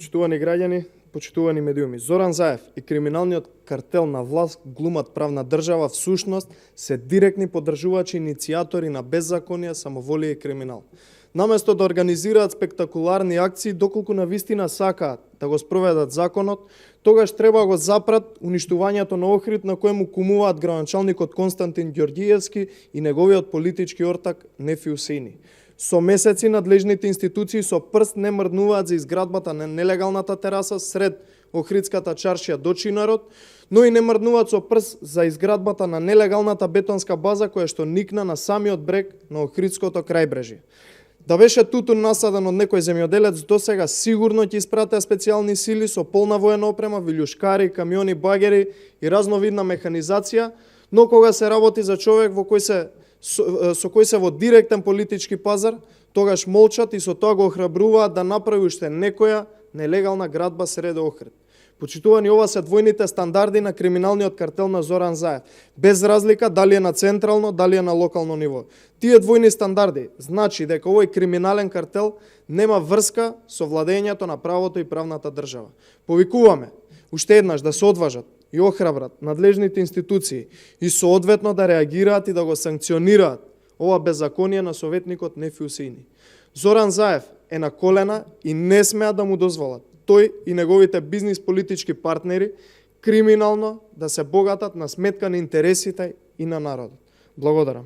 Почитувани граѓани, почитувани медиуми, Зоран Заев и криминалниот картел на власт глумат правна држава, всушност се директни поддржувачи, иницијатори на беззаконија, самоволие и криминал. Наместо да организираат спектакуларни акции, доколку на вистина сакаат да го спроведат законот, тогаш треба го запрат уништувањето на Охрид, на кој му кумуваат градоначалникот Константин Ѓорѓиевски и неговиот политички ортак Нефи Усејни. Со месеци надлежните институции со прст не мрднуваат за изградбата на нелегалната тераса сред Охридската чаршија до Чинарот, но и не мрднуваат со прст за изградбата на нелегалната бетонска база која што никна на самиот брег на Охридското крајбрежје. Да беше тутун насаден од некој земјоделец, досега сигурно ќе испратеа специјални сили со полна воена опрема, вилјушкари, камиони, багери и разновидна механизација, но кога се работи за човек со кој се во директен политички пазар, тогаш молчат и со тоа го охрабруваат да направи уште некоја нелегална градба сред Охрид. Почитувани, ова се двојните стандарди на криминалниот картел на Зоран Заев, без разлика дали е на централно, дали е на локално ниво. Тие двојни стандарди значи дека овој криминален картел нема врска со владењето на правото и правната држава. Повикуваме уште еднаш да се одважат и охрабрат надлежните институции и соодветно да реагираат и да го санкционираат ова беззаконие на советникот Нефи Усејни. Зоран Заев е на колена и не смеа да му дозволат тој и неговите бизнис политички партнери криминално да се богатат на сметка на интересите и на народот. Благодарам.